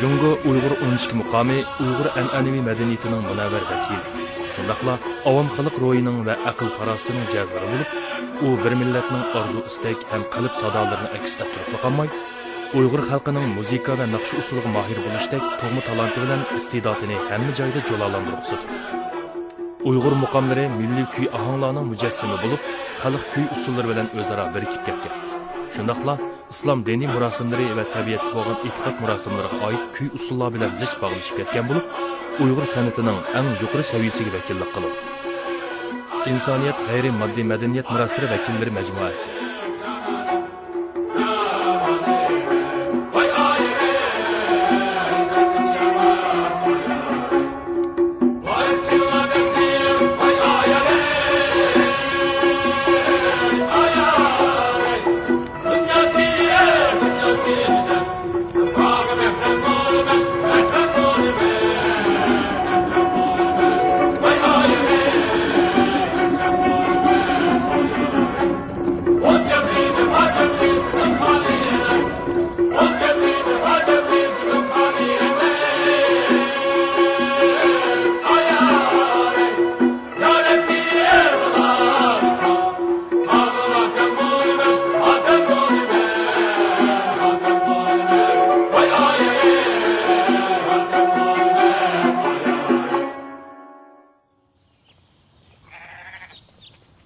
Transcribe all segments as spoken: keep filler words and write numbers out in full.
جۇڭگو ئۇيغۇر ئون ئىككى مۇقامى ئۇيغۇر ئەنئەنىۋى مەدەنىيىتىنىڭ مۇنەۋۋەر ۋەكىلى، شۇنداقلا ئاۋام خەلق روھىنىڭ ۋە ئەقىل-پاراسىتىنىڭ جەۋھىرى بولۇپ، ئۇ بىر مىللەتنىڭ ئارزۇ-ئىستەك ھەم قەلب سادالىرىنى ئەكس ئەتتۈرۈپلا قالماي، ئۇيغۇر خەلقىنىڭ مۇزىكا ۋە ناخشا ئۇسسۇلىغا ماھىر بولۇشتەك تۇغما تالانتى بىلەن ئىستېداتىنى ھەممە جايدا جۇلالاندۇرغۇسىدۇر. ئۇيغۇر مۇقاملىرى مىللىي كۈي-ئاھاڭلارنىڭ مۇجەسسىمى بولۇپ، خەلق كۈي ئۇسسۇللىرى بىلەن ئۆزئارا بىرىكىپ كەتكەن. شۇنداقلا ئىسلام دىنىي مۇراسىملىرى ۋە تەبىئەتكە بولغان ئېتىقاد مۇراسىملىرىغا ئائىت كۈي ئۇسسۇللار بىلەن زىچ باغلىشىپ كەتكەن بولۇپ، ئۇيغۇر سەنئىتىنىڭ ئەڭ يۇقىرى سەۋىيەسىگە ۋەكىللىك قىلىدۇ. ئىنسانىيەت غەيرىي ماددىي مەدەنىيەت مىراسلىرى ۋەكىللىرى مەجمۇئەسى.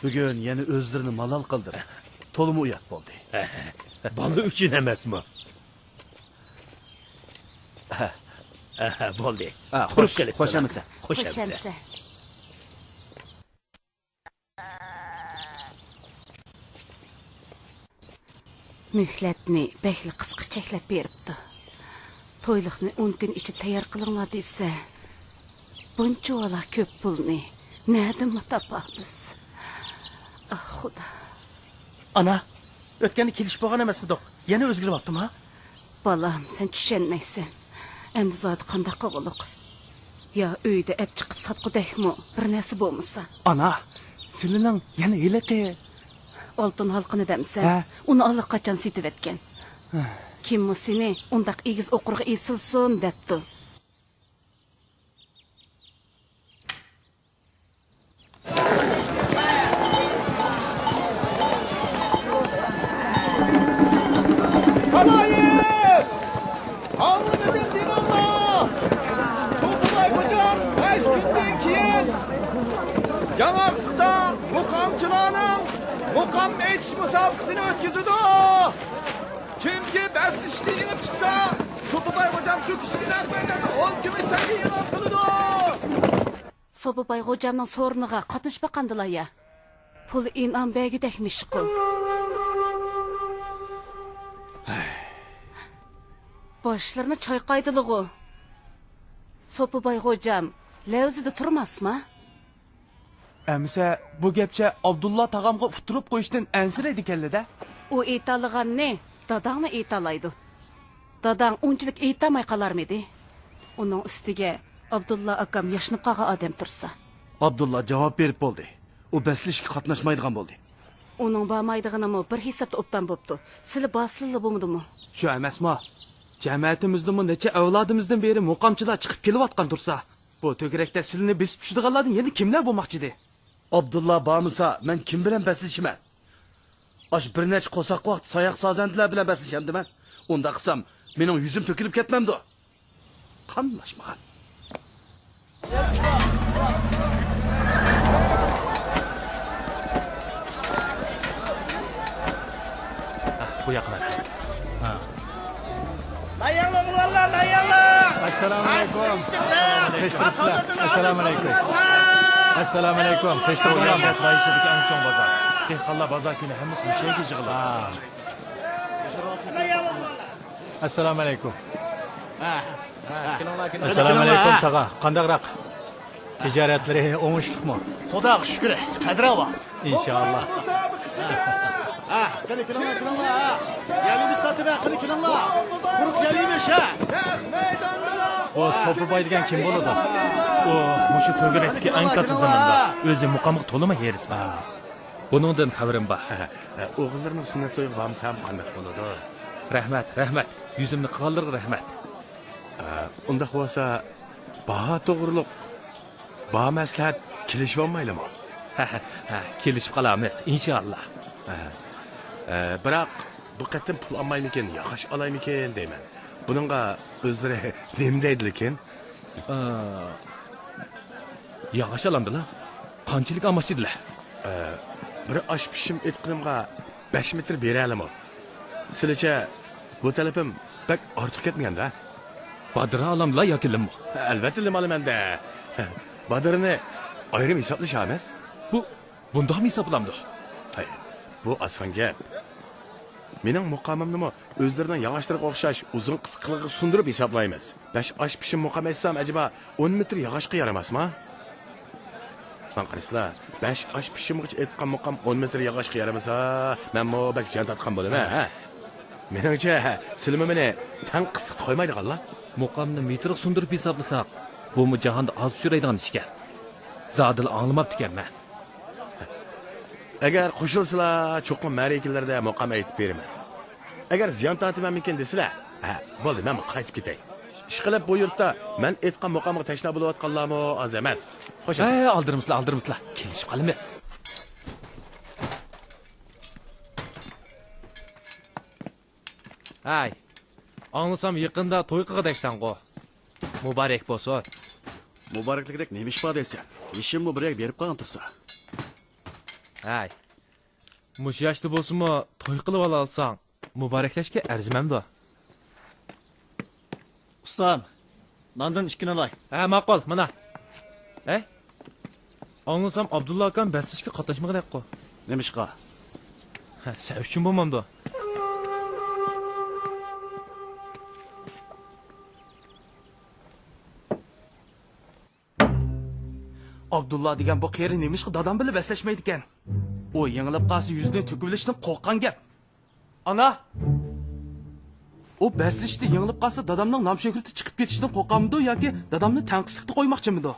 بۈگۈن يەنە ئۆزلىرىنى مالال قىلدىم. تولىمۇ ئۇيات بولدى. بالا ئۈچۈن ئەمەسمۇ؟ بولدى. ھە، تۇرۇپ خوش، قېلىسىلەر. خوش ئەمىسە. خوش ئەمىسە. مۆھلەتنى بەكلا قىسقا چەكلەپ بېرىپتۇ. تويلۇقنى ئون كۈن ئىچىدە تەييار قىلىڭلار دېسە، بۇنچىۋالا كۆپ پۇلنى نەدىنمۇ تاپارمىز؟ ئاھ، خۇدا. ئانا، ئۆتكەندە كېلىشىپ بولغان ئەمەسمىدۇق؟ يەنە ئۆزگىرىۋاپتىما؟ بالام، سەن چۈشەنمەيسەن. ئەمدى زادى قانداق قىلغۇلۇق؟ يا ئۆيدە ئەپ چىقىپ ساتقۇدەكمۇ بىر نەرسە بولمىسا؟ ئانا، سىلىنىڭ يەنە ھېلىقى ئالتۇن ھالقىنى دەمسەن؟ ھە؟ ئۇنى ئاللىقاچان سېتىۋەتكەن. ھە. كىممۇ سېنى ئۇنداق ئېگىز ئوقۇرغا ئېسىلسۇن دەپتۇ؟ خالايىق! ئاڭلىمىدىم دېمەڭلار! سوپىباي خوجام بەش كۈندىن كېيىن ياڭاقلىقتا مۇقامچىلارنىڭ مۇقام ئېيتىش مۇسابىقىسىنى ئۆتكۈزىدۇ. كىمكى بەسلىشىشتە يېڭىپ چىقسا، سوپىباي خوجام شۇ كىشىگە نەق مەيداندا ئون كۈمۈش تەڭگە ئېلان قىلىدۇ. سوپىباي خوجامنىڭ سورۇنىغا قاتنىشىپ باقامدىلا يا؟ پۇل ئىنئام بەرگۈدەكمىشقۇ. باشلىرىنى چايقايدىلىغۇ. سوپىباي خوجام لەۋزىدە تۇرماسما؟ ئەمىسە، بۇ گەپچە ئابدۇللا تاغامغا ئۇتتۇرۇپ قويۇشتىن ئەنسىرەيدىكەنلىدە؟ ئۇ ئېيتالىغاننى داداڭمۇ ئېيتالايدۇ. داداڭ ئۇنچىلىك ئېيتالماي قالارمىدى؟ ئۇنىڭ ئۈستىگە ئابدۇللا ئاكام ياشىنىپ قالغان ئادەم تۇرسا. ئابدۇللا جاۋاب بېرىپ بولدى. ئۇ بەسلىشىشكە قاتناشمايدىغان بولدى. ئۇنىڭ بارمايدىغىنىمۇ بىر ھېسابتا ئوبدان بوپتۇ. سىلى بارسىلىلا بولمىدىمۇ؟ شۇ ئەمەسمۇ؟ جەمەتىمىزدىمۇ نەچچە ئەۋلادىمىزدىن بېرى مۇقامچىلار چىقىپ كېلىۋاتقان تۇرسا، بۇ تۆگىرەكتە سىلىنى بېسىپ چۈشىدىغانلاردىن يەنە كىملەر بولماقچىدى؟ ئابدۇللا بارمىسا، مەن كىم بىلەن بەسلىشىمەن؟ ئاشۇ بىر نەچچە قورساق قاقتى ساياق سازەندىلەر بىلەن بەسلىشەمدىمەن؟ ئۇنداق قىلسام، مېنىڭ يۈزۈم تۆكۈلۈپ كەتمەمدۇ؟ قاملاشمىغان. بۇ ياققا ماڭا. ھە. ئەسسالامۇ ئەلەيكۇم. ئەسسالامۇ ئەلەيكۇم. ئەسسالامۇ ئەلەيكۇم. بۇ يەر رايونىمىزدىكى ئەڭ چوڭ بازار. دېھقانلار بازار كۈنى ھەممىسى مۇشۇ يەرگە يىغىلىدۇ. ئەسسالامۇ ئەلەيكۇم. ئەسسالامۇ ئەلەيكۇم، تاغا. قانداقراق؟ تىجارەتلىرى ئوڭۇشلۇقمۇ؟ خۇداغا شۈكرى، قەدىر ھاۋا. ئىنشائاللا. ھە، قېنى كېلىڭلار، كېلىڭلار، ھە. يەل يېمىش ساتىمەن، قېنى كېلىڭلار. قۇرۇق يەل يېمىش، ھە. بۇ سوپىباي دېگەن كىم بولىدۇ؟ ئۇ مۇشۇ تۆگىرەكتىكى ئەڭ كاتتا زىمىندار. ئۆزى مۇقامغا تولىمۇ ھېرىسمەن. بۇنىڭدىن خەۋىرىم بار. ئوغۇللىرىنىڭ سۈننەت تويىغا بارمىسام قانداق بولىدۇ؟ رەھمەت، رەھمەت. يۈزۈمنى قىلغانلىرىغا رەھمەت. ئە، ئۇنداق بولسا، باھا توغرۇلۇق بار مەسلىھەت كېلىشىۋالمايلىمۇ؟ ھە، ھە، ھە، كېلىشىپ قالارمىز، ئىنشائاللا. ھە. ئە، بىراق، بۇ قېتىم پۇل ئالمايمىكىن، ياغاچ ئالايمىكىن دەيمەن. بۇنىڭغا ئۆزلىرى نېمە دەيدىلىكىن؟ ئە، ياغاچ ئالامدىلا. قانچىلىك ئالماقچىدىلە؟ ئە، بىر ئاش پىشىم ئېيتقىنىمغا بەش مېتىر بېرەلىمۇ؟ سىلىچە، بۇ تەلىپىم بەك ئارتۇق كەتمىگەندە؟ بادىرا ئالامدىلا ياكى لىممۇ؟ ئەلۋەتتە لىم ئالىمەن-دە. بادىرىنى ئايرىم ھېسابلىشامىز. بۇ، بۇنداقمۇ ھېسابلامدۇ؟ ھەي، بۇ ئاسان گەپ. مېنىڭ مۇقامىمنىمۇ ئۆزلىرىنىڭ ياغاچلىرىغا ئوخشاش ئۇزۇن قىسقىلىقىغا سۇندۇرۇپ ھېسابلايمىز. بەش ئاش پىشىم مۇقام ئېيتسام، ئەجەبا ئون مېتىر ياغاچقا يارىماسما؟ ماڭا قارىسىلا، بەش ئاش پىشىمغىچە ئېيتقان مۇقام ئون مېتىر ياغاچقا يارىمىسا، مەنمۇ بەك زىيان تارتقان بولىمەن، ھە؟ مېنىڭچە، سىلىمۇ مېنى تەڭ قىسلىقتا قويمايدىغانلا. مۇقامنى مېتىرغا سۇندۇرۇپ ھېسابلىساق، بۇمۇ جاھاندا ئاز ئۇچرايدىغان ئىشكەن. زادىلا ئاڭلىماپتىكەنمەن. ئەگەر قوشۇلسىلا، چوقۇم مەرىكىلەردە مۇقام ئېيتىپ بېرىمەن. ئەگەر زىيان تارتىمەنمىكىن دېسىلە، ھە، بولدى، مەنمۇ قايتىپ كېتەي. ئىشقىلىپ، بۇ يۇرتتا مەن ئېيتقان مۇقامغا تەشنا بولۇۋاتقانلارمۇ ئاز ئەمەس. خوش ھە، ئەمىسە. ئالدىرىمىسىلا، ئالدىرىمىسىلا. كېلىشىپ قالىمىز. ھەي، ئاڭلىسام يېقىندا توي قىلغۇدەكسەنغۇ. مۇبارەك بولسۇن. مۇبارەكلىكىدەك نېمە ئىش بار دەيسەن؟ يېشىممۇ بىر يەرگە بېرىپ قالغان تۇرسا. ھەي، مۇشۇ ياشتا بولسىمۇ توي قىلىۋالالىساڭ، مۇبارەكلەشكە ئەرزىمەمدۇ؟ ئۇستام، ناندىن ئىككىنى ئالاي. ھە، ماقۇل، مانا. ھەي، ئاڭلىسام ئابدۇللا ئاكام بەسلىشىشكە قاتناشمىغىنىدەكقۇ. نېمىشقا؟ ھە، سەن ئۈچۈن بولمامدۇ؟ ئابدۇللا دېگەن بۇ قېرى نېمىشقا دادام بىلەن بەسلەشمەيدىكەن؟ ئۇ يېڭىلىپ قالسا يۈزىدىن تۆكۈۋېلىشتىن قورققان گەپ. ئانا! ئۇ بەسلىشىشتە يېڭىلىپ قالسا دادامنىڭ نام شۆھرىتى چىقىپ كېتىشىدىن قورقامدۇ ياكى دادامنى تەڭ قىسلىقتا قويماقچىمىدۇ؟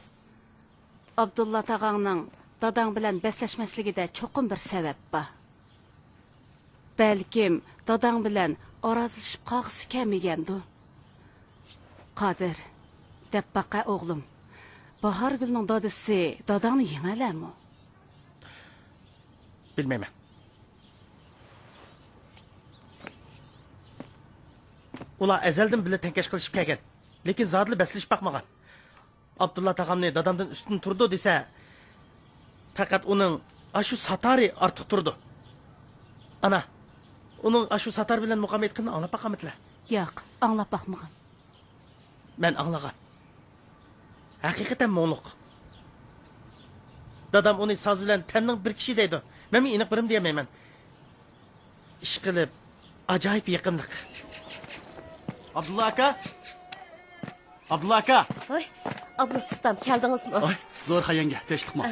ئابدۇللا تاغاڭنىڭ داداڭ بىلەن بەسلەشمەسلىكىدە چوقۇم بىر سەۋەب بار. بەلكىم داداڭ بىلەن ئارازلىشىپ قالغۇسى كەلمىگەندۇ. قادىر، دەپ باقە ئوغلۇم. باھارگۈلنىڭ دادىسى داداڭنى يېڭەلەرمۇ؟ بىلمەيمەن. ئۇلار ئەزەلدىن بىللە تەڭكەش قىلىشىپ كەلگەن. لېكىن زادىلا بەسلىشىپ باقمىغان. ئابدۇللا تاغامنى دادامدىن ئۈستۈن تۇرىدۇ دېسە، پەقەت ئۇنىڭ ئاشۇ ساتارى ئارتۇق تۇرىدۇ. ئانا، ئۇنىڭ ئاشۇ ساتار بىلەن مۇقام ئېيتقىنىنى ئاڭلاپ باققانمىدىلە؟ ياق، ئاڭلاپ باقمىغان. مەن ئاڭلىغان. ھەقىقەتەن مۇڭلۇق. دادام ئۇنى ساز بىلەن تەننىڭ بىر كىشى دەيدۇ. مەنمۇ ئېنىق بىرىم دېيەلمەيمەن. ئىشقىلىپ، ئاجايىپ يېقىملىق. ئابدۇللا ئاكا! ئابدۇللا ئاكا! ھوي، ئابلىز ئۇستام، كەلدىڭىزمۇ؟ ھوي، زور خايەنگە، تىنچلىقمۇ؟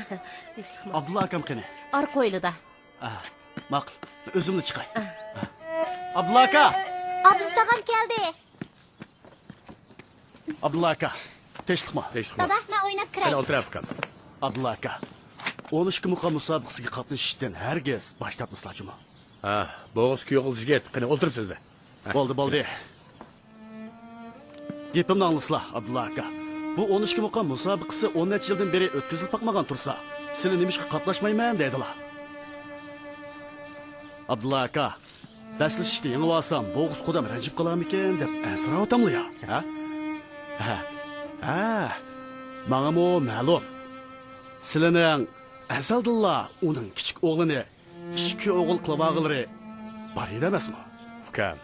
تىنچلىقمۇ؟ ئابدۇللا ئاكام قېنى؟ ئارقا ھويلىدا. ئا، ماقۇل. ئۆزۈملا چىقاي. ئا. ئابدۇللا ئاكا! ئابلىز تاغام كەلدى. ئابدۇللا ئاكا، تىنچلىقمۇ؟ تىنچلىقمۇ؟ دادا، مەن ئويناپ كىرەي. قېنى، ئولتۇر، ئۇكام. ئابدۇللا ئاكا، ئون ئىككى مۇقام مۇسابىقىسىگە قاتنىشىشتىن ھەرگىز باش تارتمىسىلا جۇمۇ. ھە، بوغۇز كۈيگۈلىسى يىگىت، قېنى، ئولتۇرۇپ سۆزلە. ھە. بولدى، بولدى. گېپىمنى ئاڭلىسىلا، ئابدۇللا ئاكا. بۇ ئون ئىككى مۇقام مۇسابىقىسى ئون نەچچە يىلدىن بېرى ئۆتكۈزۈلۈپ باقمىغان تۇرسا، سىلى نېمىشقا قاتناشمايمەن دەيدىلا. ئابدۇللا ئاكا، بەسلىشىشتە يېڭىۋالسام، بوغۇز قۇدام رەنجىپ قالارمىكىن دەپ ئەنسىرەۋاتاملا يا؟ ھە؟ ھە، ھە، ماڭىمۇ مەلۇم. سىلىنىڭ ئەزەلدىنلا ئۇنىڭ كىچىك ئوغلىنى ئىككى ئوغۇل قىلىۋالغىلىرى بار ئىدى ئەمەسمۇ؟ ئۇكام،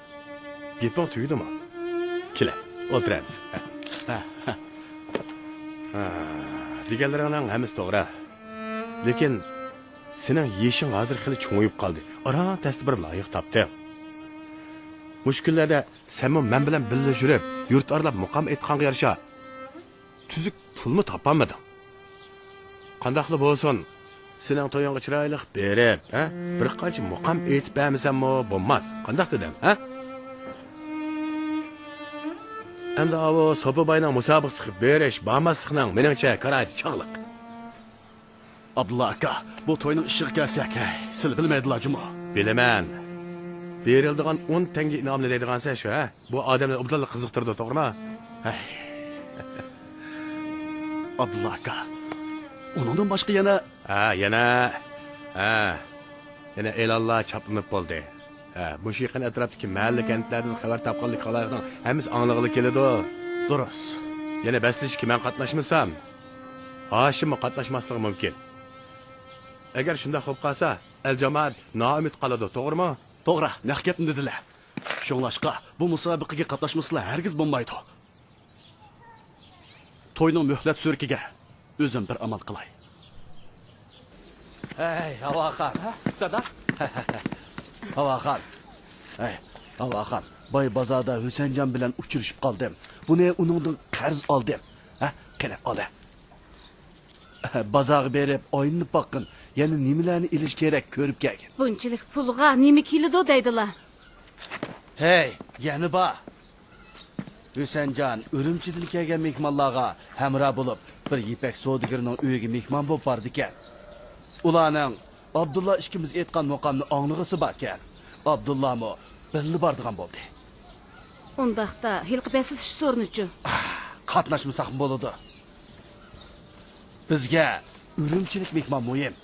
گېپىڭ تۈگىدىمۇ؟ كېلە، ئولتۇرامىز. ھە. ھە، ھە. ھە، دېگەنلىرىڭنىڭ ھەممىسى توغرا. لېكىن سېنىڭ يېشىڭ ھازىر خېلى چوڭىيىپ قالدى. ئاران تەستە بىر لايىق تاپتىڭ. مۇشۇ كۈنلەردە سەنمۇ مەن بىلەن بىللە يۈرۈپ، يۇرت ئارىلاپ مۇقام ئېيتقانغا يارىشا، تۈزۈك پۇلمۇ تاپالمىدىڭ. قانداقلا بولسۇن، سېنىڭ تويۇڭغا چىرايلىق بېرىپ، ھە، بىر قانچە مۇقام ئېيتىپ بەرمىسەممۇ بولماس. قانداق دېدىم، ھە؟ ئەمدى ئاۋۇ سوپى باينىڭ مۇسابىقىسىگە بېرىش، بارماسلىقنىڭ مېنىڭچە كارايىتى چاغلىق. ئابدۇللا ئاكا، بۇ توينىڭ ئىشىغا كەلسەك، ھەي، سىلى بىلمەيدىلا جۇمۇ. بىلىمەن. بېرىلىدىغان ئون تەڭگە ئىنئامنى دەيدىغانسەن شۇ، ھە؟ بۇ ئادەمنى ئوبدانلا قىزىقتۇرىدۇ، توغرىما؟ ھەي. ئابدۇللا ئاكا، ئۇنىڭدىن باشقا يەنە ھە، يەنە. ھە. يەنە ئېلانلار چاپلىنىپ بولدى. ھە، مۇشۇ يېقىن ئەتراپتىكى مەھەللە، كەنتلەردىن خەۋەر تاپقانلىق خالايىقنىڭ ھەممىسى ئاڭلىغىلى كېلىدۇ. دۇرۇس. يەنە بەسلىشىشكە مەن قاتناشمىسام، ھاشىممۇ قاتناشماسلىقى مۇمكىن. ئەگەر شۇنداق بولۇپ قالسا، ئەل جامائەت نائۈمىد قالىدۇ، توغرىمۇ؟ توغرا، نەق گەپنى دېدىلە. شۇڭلاشقا، بۇ مۇسابىقىگە قاتناشمىسىلا ھەرگىز بولمايدۇ. توينىڭ مۆھلەت سۈركىگە ئۆزۈم بىر ئامال قىلاي. ھەي، ھاۋاخان، ھە؟ دادا؟ ھاۋاخان. ھەي، ھاۋاخان، باي بازاردا ھۈسەنجان بىلەن ئۇچرىشىپ قالدىم. بۇنى ئۇنىڭدىن قەرز ئالدىم. ھە، قېنى، ئال، ھە. بازارغا بېرىپ ئايلىنىپ باققىن، يەنە نېمىلەرنى ئېلىش كېرەك، كۆرۈپ كەلگىن. بۇنچىلىك پۇلغا نېمە كېلىدۇ دەيدىلا؟ ھەي، يەنە بار. ھۈسەنجان ئۈرۈمچىدىن كەلگەن مېھمانلارغا ھەمراھ بولۇپ، بىر يىپەك سودىگىرىنىڭ ئۆيىگە مېھمان بولۇپ بارىدىكەن. ئۇلارنىڭ ئابدۇللا ئىككىمىز ئېيتقان مۇقامنى ئاڭلىغۇسى باركەن. ئابدۇللامۇ بىللە بارىدىغان بولدى. ئۇنداقتا ھېلىقى بەسلىشىش سورۇنىچۇ؟ قاتناشمىساقمۇ بولىدۇ. بىزگە ئۈرۈمچىلىك مېھمان مۇھىم.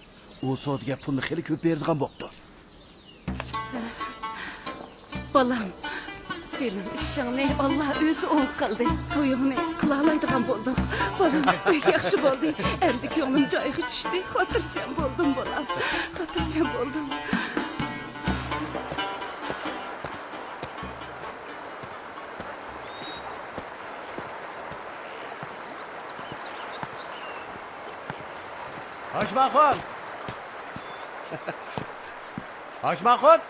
ئۇ سودىگەر پۇلنى خېلى كۆپ بېرىدىغان بوپتۇ. بالام، سېنىڭ ئىشىڭنى ئاللا ئۆزى ئوڭ قىلدى. تويۇڭنى قىلالايدىغان بولدۇق. بالام، بەك ياخشى بولدى. ئەمدى كۆڭلۈم جايىغا چۈشتى. خاتىرجەم بولدۇم، بالام. خاتىرجەم بولدۇم. ھاشىم ئاخۇن! ھاشىم ئاخۇن!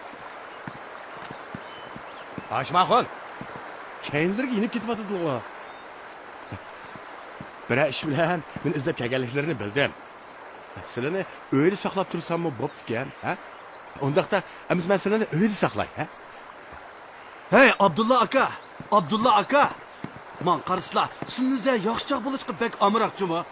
ھاشىم ئاخۇن! كەينىلىرىگە يېنىپ كېتىۋاتىدىغۇ. بىرەر ئىش بىلەن مېنى ئىزدەپ كەلگەنلىكلىرىنى بىلدىم. سىلىنى ئۆيدە ساقلاپ تۇرساممۇ بوپتىكەن، ھە؟ ئۇنداقتا ئەمىسە مەن سىلىنى ئۆيدە ساقلاي، ھە؟ ھەي، ئابدۇللا ئاكا! ئابدۇللا ئاكا! ماڭا قارىسىلا، سىلىنى ئىزدەپ ياخشىچاق بولۇشقا بەك ئامراق جۇمۇ.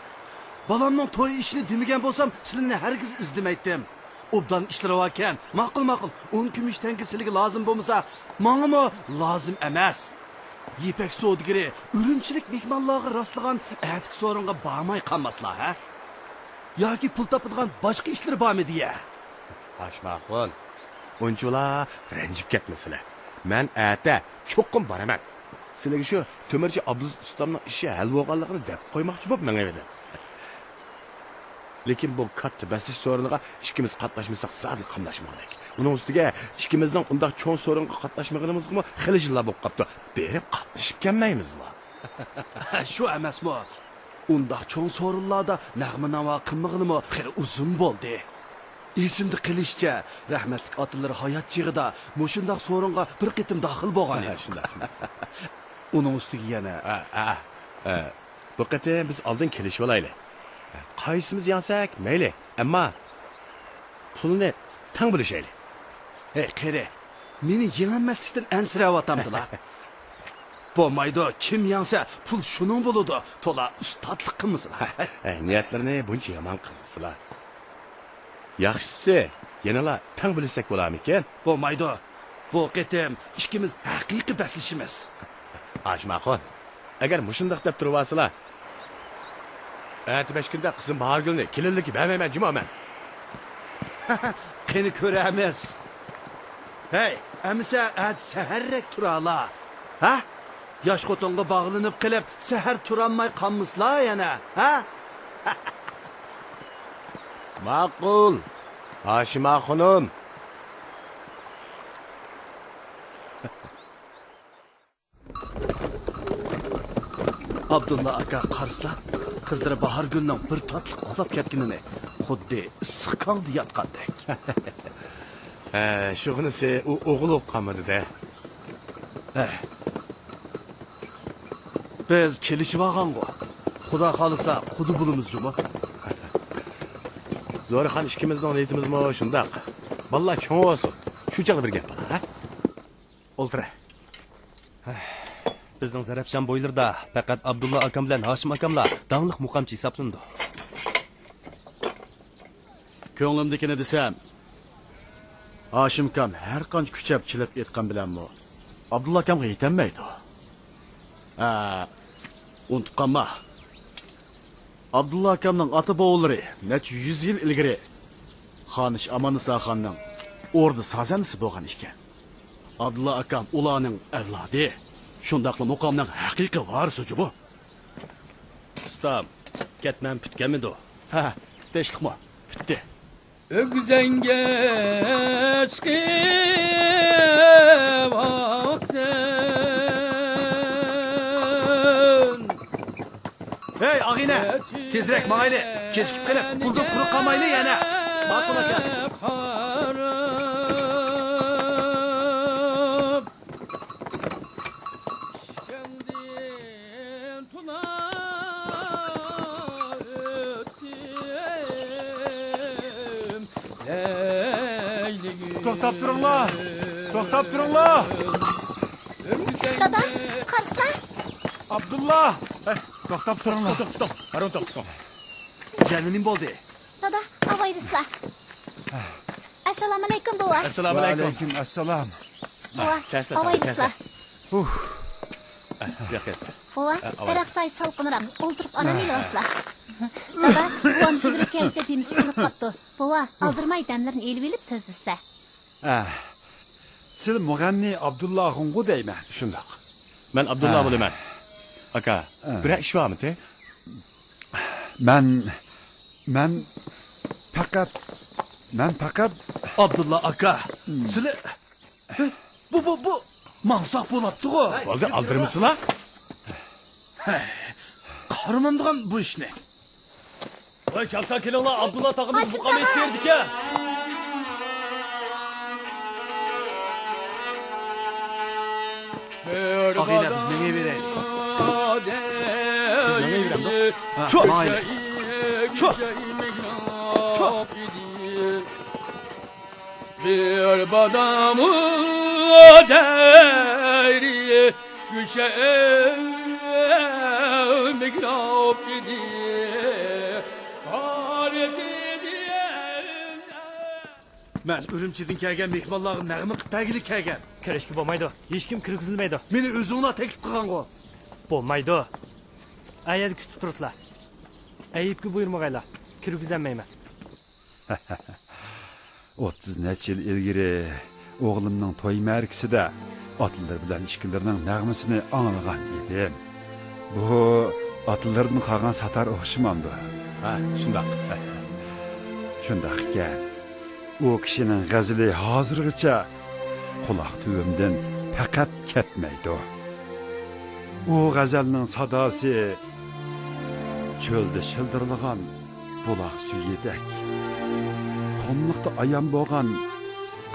بالامنىڭ توي ئىشىنى دېمىگەن بولسام، سىلىنى ھەرگىز ئىزدىمەيتتىم. ئوبدان ئىشلىرى باركەن. ماقۇل، ماقۇل. ئون كۈمۈش تەڭگە سىلىگە لازىم بولمىسا، ماڭىمۇ لازىم ئەمەس. يىپەك سودىگىرى ئۈرۈمچىلىك مېھمانلارغا راسلىغان ئەتىكى سورۇنغا بارماي قالماسلا، ھە؟ ياكى پۇل تاپىدىغان باشقا ئىشلىرى بارمىدى يە؟ ھاشىم ئاخۇن، ئۇنچىۋالا رەنجىپ كەتمە سىلە. مەن ئەتە چوقۇم بارىمەن. سىلىگە شۇ تۆمۈرچى ئابدۇلئەزىز ئۇستامنىڭ ئىشى ھەل بولغانلىقىنى دەپ قويماقچى بولۇپ مېڭىۋىدىم. لېكىن بۇ كاتتا بەسلىشىش سورۇنىغا ئىككىمىز قاتناشمىساق زادىلا قاملاشمىغۇدەك. ئۇنىڭ ئۈستىگە ئىككىمىزنىڭ ئۇنداق چوڭ سورۇنغا قاتناشمىغىنىمىزغىمۇ خېلى يىللار بولۇپ قاپتۇ. بېرىپ قاتنىشىپ كەلمەيمىزمۇ؟ شۇ ئەمەسمۇ؟ ئۇنداق چوڭ سورۇنلاردا نەغمە-ناۋا قىلمىغىلىمۇ خېلى ئۇزۇن بولدى. ئېسىمدە قېلىشىچە، رەھمەتلىك ئاتىلىرى ھايات چېغىدا مۇشۇنداق سورۇنغا بىر قېتىم داخىل بولغان ئىدۇق. شۇنداق، شۇنداق. ئۇنىڭ ئۈستىگە يەنە ھە، ھە، ھە. بۇ قېتىم بىز ئالدىن كېلىشىۋالايلى. قايسىمىز يەڭسەك مەيلى، ئەمما پۇلنى تەڭ بۆلۈشەيلى. ھەي، قېرى، مېنى يېڭەلمەسلىكتىن ئەنسىرەۋاتامدىلا؟ بولمايدۇ، كىم يەڭسە، پۇل شۇنىڭ بولىدۇ. تولا ئۇستاتلىق قىلمىسىلا. ھەي، نىيەتلىرىنى بۇنچە يامان قىلمىسىلا. ياخشىسى، يەنىلا تەڭ بۆلۈشسەك بولارمىكىن؟ بولمايدۇ. بۇ قېتىم ئىككىمىز ھەقىقىي بەسلىشىمىز. ھاشىم ئاخۇن، ئەگەر مۇشۇنداق دەپ تۇرۇۋالسىلا، ئەتە بەش كۈندە قىزىم باھارگۈلنى كېلىنلىككە بەرمەيمەن جۇمۇ مەن. قېنى كۆرەرمىز. ھەي، ئەمىسە ئەتە سەھەررەك تۇرالا. ھە؟ ياش خوتۇنغا باغلىنىپ قېلىپ، سەھەر تۇرالماي قالمىسىلا يەنە، ھە؟ ماقۇل، ھاشىم ئاخۇنۇم. ئابدۇللا ئاكا قارىسىلا، قىزلىرى باھارگۈلنىڭ بىر تاتلىق ئۇخلاپ كەتكىنىنى خۇددى ئىسسىق كاڭدا ياتقاندەك. ھە، شۇغىنىسى ئۇ ئوغۇل بولۇپ قالمىدى-دە. ھە. بىز كېلىشىۋالغانغۇ. خۇدا خالىسا، قۇدا بولىمىز جۇمۇ. زورىخان ئىككىمىزنىڭ نىيىتىمىزمۇ شۇنداق. بالىلار چوڭ بولسۇن. شۇ چاغدا بىر گەپ بالا، ھە؟ ئولتۇرە. بىزنىڭ زەرەپشان بويلىرىدا پەقەت ئابدۇللا ئاكام بىلەن ھاشىم ئاكاملا داڭلىق مۇقامچى ھېسابلىنىدۇ. كۆڭلۈمدىكىنى دېسەم، ھاشىم ئاكام ھەر قانچە كۈچەپ چېلىپ ئېيتقان بىلەنمۇ ئابدۇللا ئاكامغا يېتەلمەيدۇ. ھە، ئۇنتۇپ قالما. ئابدۇللا ئاكامنىڭ ئاتا-بوۋىلىرى نەچچە يۈز يىل ئىلگىرى خانىش ئاماننىسا خاننىڭ ئوردا سازەندىسى بولغان ئىكەن. ئابدۇللا ئاكام ئۇلارنىڭ ئەۋلادى، شۇنداقلا مۇقامنىڭ ھەقىقىي ۋارىسى جۇمۇ. ئۇستام، كەتمەن پۈتكەنمىدۇ؟ ھە، پۈتتى ئىشلىقمۇ؟ پۈتتى. ئۆگزەڭگە چىقىۋاپسەن. ھەي، ئاغىنە، تېزرەك ماڭايلى. كېچىكىپ قېلىپ، پۇلدىن قۇرۇق قالمايلى يەنە. ماقۇل ئاكا. توختاپ تۇرۇڭلار! توختاپ تۇرۇڭلار! دادا، قارىسىلا! ئابدۇللا! ھەي، توختاپ تۇرۇڭلار! توختاڭ، توختاڭ! ھارۇن، توختاڭ! يەنە نېمە بولدى؟ دادا، ئاۋايلىسىلا! ئەسسالامۇئەلەيكۇم، بوۋا! ئەسسالامۇئەلەيكۇم! ۋەئەلەيكۇم ئەسسالام! بوۋا، ئاۋايلىسىلا! بوۋا، دەرەخ سايىسى سالقىنراق، ئولتۇرۇپ ئارام ئېلىۋالسىلا. دادا، بوۋام يۈگۈرۈپ كەلگۈچە دېمىسى قېلىپ قاپتۇ. بوۋا، ئالدىرىماي دەملىرىنى ئېلىۋېلىپ سۆزلىسىلە. ئە، سىلى مۇغەننى ئابدۇللاغۇڭغۇ دەيمەن. شۇنداق. مەن ئابدۇللا بولىمەن. ئاكا، بىرەر ئىش بارمىتى؟ مەن، مەن پەقەت، مەن پەقەت. ئابدۇللا ئاكا، سىلى بۇ، بۇ، بۇ ماڭساق بولاتتىغۇ. بولدى، ئالدىرىمىسىلا. ھەي، قارىمامدىغان بۇ ئىشنى. ۋاي، چاپسان كېلىڭلار، ئابدۇللا تاغىمىز مۇقام ئېيتىپ بېرىدىكەن. ئاغىنە، بىز مېڭىۋېرەيلى. بىز مېڭىۋېرەمدۇق. ھە، چۇ! ماڭايلى. چۇ! چۇ! بىر بادام دەرى گۈشەل مىگراپ ئىدى. مەن ئۈرۈمچىدىن كەلگەن مېھمانلارغا نەغمە قىلىپ بەرگىلى كەلگەن. كىرىشكە بولمايدۇ. ھېچكىم كىرگۈزۈلمەيدۇ. مېنى ئۆزۈڭلار تەكلىپ قىلغانغۇ؟ بولمايدۇ. ئەيەردە كۈتۈپ تۇرسىلا. ئەيىبكە بۇيرۇمىغايلا. كىرگۈزەلمەيمەن. ئوتتۇز نەچچە يىل ئىلگىرى ئوغلۇمنىڭ توي مەرىكىسىدە ئاتىلىرى بىلەن ئىككىلىرىنىڭ نەغمىسىنى ئاڭلىغان ئىدىم. بۇ ئاتىلىرىدىن قالغان ساتار ئوخشىمامدۇ؟ ھە، شۇنداق. شۇنداق ئىكەن. ئۇ كىشىنىڭ غەزىلى ھازىرغىچە قۇلاق تۈۋىمدىن پەقەت كەتمەيدۇ. ئۇ غەزەلنىڭ ساداسى چۆلدە شىلدىرلىغان بۇلاق سۈيىدەك، قۇملۇقتا ئايان بولغان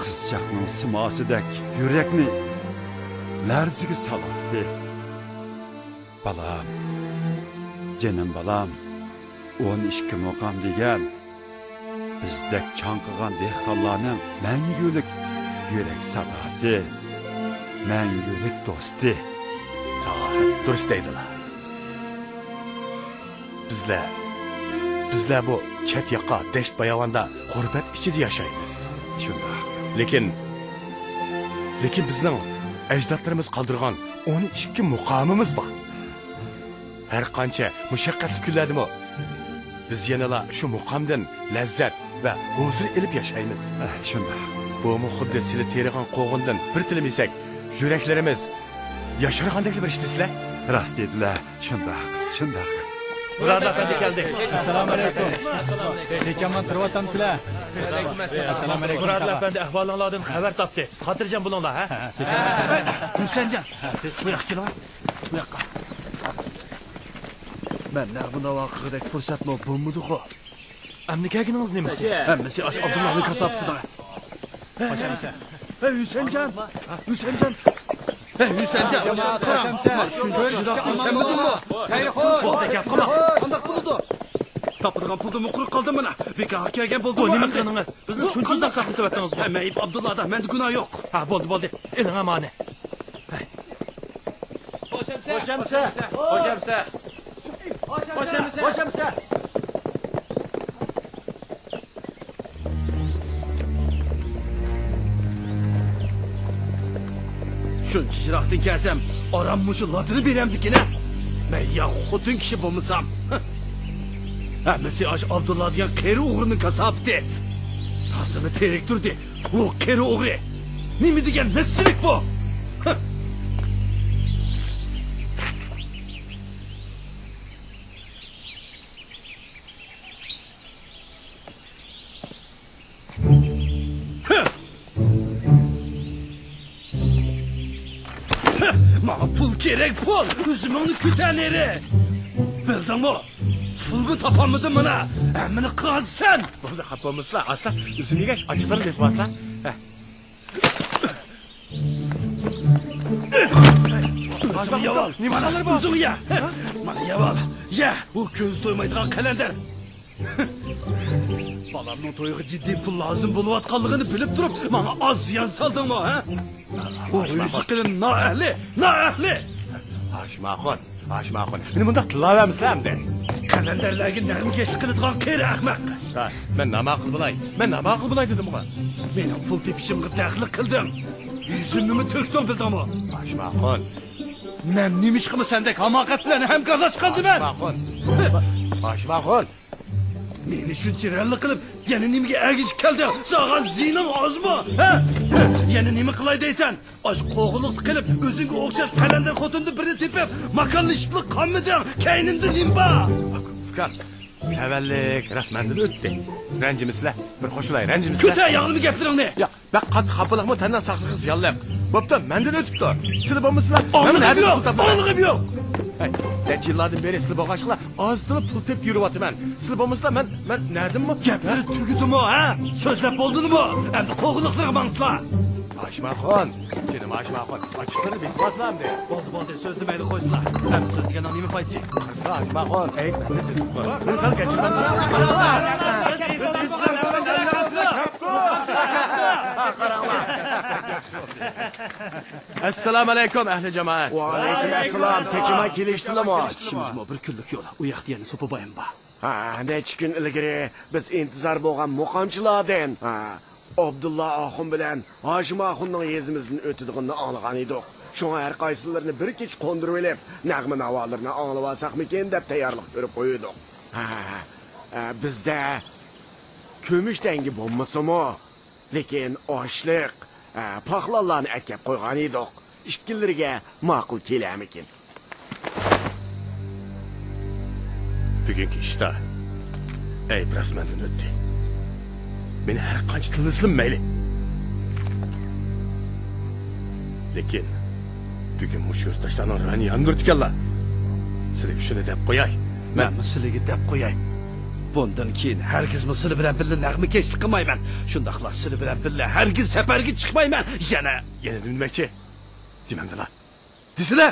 قىزچاقنىڭ سىماسىدەك يۈرەكنى لەرزىگە سالاتتى. بالام، جېنىم بالام، ئون ئىككى مۇقام دېگەن بىزدەك چاڭقىغان دېھقانلارنىڭ مەڭگۈلۈك يۈرەك ساداسى، مەڭگۈلۈك دوستى. ھا، دۇرۇس دەيدىلا. بىزلەر، بىزلەر بۇ چەت ياقا دەشت-باياۋاندا غۇربەت ئىچىدە ياشايمىز. شۇنداق. لېكىن، لېكىن بىزنىڭ ئەجدادلىرىمىز قالدۇرغان ئون ئىككى مۇقامىمىز بار. ھەر قانچە مۇشەققەتلىك كۈنلەردىمۇ بىز يەنىلا شۇ مۇقامدىن لەززەت ۋە ھۇزۇر ئېلىپ ياشايمىز. ئە، شۇنداق. بۇمۇ خۇددى سىلى تېرىغان قوغۇندىن بىر تىلىم يېسەك، يۈرەكلىرىمىز ياشارغاندەكلا بىر ئىشتىسىلە. راست دېدىلە، شۇنداق، شۇنداق. مۇراد ئەپەندى كەلدى. ئەسسالامۇئەلەيكۇم. تىنچ-ئامان تۇرۇۋاتامسىلەر؟ ئەسسالامۇئەلەيكۇم. مۇراد ئەپەندى ئەھۋالىڭلاردىن خەۋەر تاپتى. خاتىرجەم بولۇڭلار، ھە؟ ھە، ھە. ھە، ھۈسەنجان، بۇ ياققا كېلىڭ. بۇ ياققا. مەن نەغمە ناۋا قىلغۇدەك پۇرسەتمۇ بولمىدىغۇ. ئەمدى كەلگىنىڭىز نېمىسى؟ ھەممىسى ئاش ئابدۇللانىڭ كاساپىتىدا. ھە، ھۈسەنجان! ھۈسەنجان! ھە، ھۈسەنجان! قارا، شۇنچە يىراقتىن كەلمىدىڭمۇ؟ خەيرخوش! بولدى، گەپ قىلما. قانداق بولىدۇ؟ تاپىدىغان پۇلدىنمۇ قۇرۇق قالدىم مانا. بىكارغا كەلگەن بولدۇممۇ ئەمدى؟ بۇ نېمە قىلدىڭىز؟ بىزنى شۇنچە ئۇزاق ساقلىتىۋەتتىڭىزغۇ؟ ھەممە ئەيىب ئابدۇللادا، مەندە گۇناھ يوق. ھە، بولدى، بولدى. ئېلىڭ ئامانى. ھەي. خوش ئەمسە! خوش ئەمسە! خوش ئەمسە! خوش ئەمسە! خوش ئەمسە! شۇنچە يىراقتىن كەلسەم، ئاران مۇشۇ لاتىنى بېرەمدىكىن ھە؟ بەييا خوتۇن كىشى بولمىسام. ھەممىسى ئاشۇ ئابدۇللا دېگەن قېرى ئوغرىنىڭ كاساپىتى. تازىنى تېرىكتۈردى. ئۇ قېرى ئوغرى. نېمە دېگەن نەسچىلىك بۇ؟ ماڭا پۇل كېرەك، پۇل! ئۈزۈمۈڭنى كۆتەر نېرى! بىلدىڭمۇ؟ پۇلمۇ تاپالمىدىم مانا! ھەممىنى قىلغانسەن! بولدى، خاپا بولمىسىلا، ئاستا ئۈزۈم يېگەچ ئاچلىرىنى بېسىۋالسىلا. ھە. ئۆزۈڭ يەۋال. نېمە خالىرى بار؟ ئۆزۈڭ يە. مانا يەۋال. يە، ئۇ كۆزى تويمايدىغان قەلەندەر. بالامنىڭ تويىغا جىددىي پۇل لازىم بولۇۋاتقانلىقىنى بىلىپ تۇرۇپ، ماڭا ئاز زىيان سالدىڭمۇ، ھە؟ ئۇ يۈزۈكىنى نائەھلى، نائەھلى! ھاشىم ئاخۇن، ھاشىم ئاخۇن، مېنى مۇنداق تىللاۋەرمىسىلە ئەمدى. قەلەندەرلەرگە نەغمىكەشلىك قىلىدىغان قېرى ئەخمەق. ھە، مەن ناماقۇل بولاي، مەن ناماقۇل بولاي دېدىمغۇ. مېنىڭ پۇل تېپىشىمغا دەخلى قىلدىڭ. يۈزۈمنىمۇ تۆكتۈڭ، بىلدىڭمۇ؟ ھاشىم ئاخۇن. مەن نېمىشقىمۇ سەندەك ھاماقەت بىلەن ھەمكارلاشقاندىمەن؟ ھاشىم ئاخۇن. ھاشىم ئاخۇن. مېنى شۇنچە رەنلىك قىلىپ، يەنە نېمىگە ئەگىشىپ كەلدىڭ؟ ساڭا زىيىنىڭ ئازمۇ؟ ھە؟ يەنە نېمە قىلاي دەيسەن؟ ئاشۇ قوغۇنلۇقتا قېلىپ، ئۆزۈڭگە ئوخشاش قەلەندەر خوتۇندىن بىرنى تېپىپ، ماكانلىشىپلا قالمىدىڭ؟ كەينىمدە نېمە بار؟ ئۇكام، سەۋەنلىك راست مەندىن ئۆتتى. رەنجىمىسىلە، بىر خوشۇلاي، رەنجىمىسىلە. كۆتەر ياغلىما گەپلىرىڭنى! ياق، بەك قاتتىق خاپا بولۇڭمۇ، تەننىڭ ساقلىقى زىيانلىق. بوپتۇ، مەندىن ئۆتۈپ تۇر. سىلى بولمىسىلا، مەن ئاڭلىغىم نەدىن يوق، پۇل تاپىمەن؟ ئاڭلىغىم يوق. ھەي، نەچچە يىللاردىن بېرى سىلى بولغاچقىلا، ئاز تولا پۇل تېپىپ يۈرۈۋاتىمەن. سىلى بولمىسىلا، مەن، مەن نەدىنمۇ؟ گەپلىرى تۈگىدىمۇ، ھە؟ سۆزلەپ بولدىلىمۇ؟ ئەمدى قوغۇنلۇقلىرىغا ماڭسىلا. ھاشىم ئاخۇن، جېنىم ھاشىم ئاخۇن، ئاچچىقلىرىنى بېسىۋالسىلا ئەمدى. بولدى، بولدى، سۆزنى مەيلى قويسىلا. ئەمدى سۆزلىگەننىڭ نېمە پايدىسى؟ قىلسا ھاشىم ئاخۇن. ھەي، مەن سەن كەچۈرمەن. ئەسسالامۇ ئەلەيكۇم، ئەھلى جامائەت. ۋەئەلەيكۇم ئەسسالام. تېخىمۇ كېلىشتىلىمۇ؟ كېتىشىمىزمۇ بىر كۈنلۈك يول. ئۇ ياقتا يەنە سوپا بايام بار. ھە، نەچچە كۈن ئىلگىرى بىز ئىنتىزار بولغان مۇقامچىلاردىن، ھە، ئابدۇللا ئاخۇن بىلەن ھاشىم ئاخۇننىڭ يېزىمىزدىن ئۆتىدىغىنىنى ئاڭلىغان ئىدۇق. شۇڭا ھەر قايسىلىرىنى بىر كېچە قوندۇرۇۋېلىپ، نەغمە-ناۋالىرىنى ئاڭلىۋالساقمىكىن دەپ تەييارلىق كۆرۈپ قويدۇق. ھە، ھە، بىزدە كۈمۈش تەڭگە بولمىسىمۇ، لېكىن ئاشلىق، ھە، پاخلانلارنى ئەكەپ قويغان ئىدۇق. ئىككىلىرىگە ماقۇل كېلەرمىكىن؟ بۈگۈنكى ئىشتا ئەيىب راست مەندىن ئۆتتى. مېنى ھەر قانچە تىللىسىلىمۇ مەيلى. لېكىن بۈگۈن مۇشۇ يۇرتداشلارنىڭ رانى ياندۇرىدىكەنلا. سىلىگە شۇنى دەپ قوياي. مەن مەنمۇ سىلىگە دەپ قوياي. بۇندىن كېيىن ھەرگىزمۇ سىلى بىلەن بىللە نەغمىكەشلىك قىلمايمەن. شۇنداقلا سىلى بىلەن بىللە ھەرگىز سەپەرگە چىقمايمەن. يەنە. يەنە نېمە دېمەكچى؟ دېمەمدىلا. دېسىلە!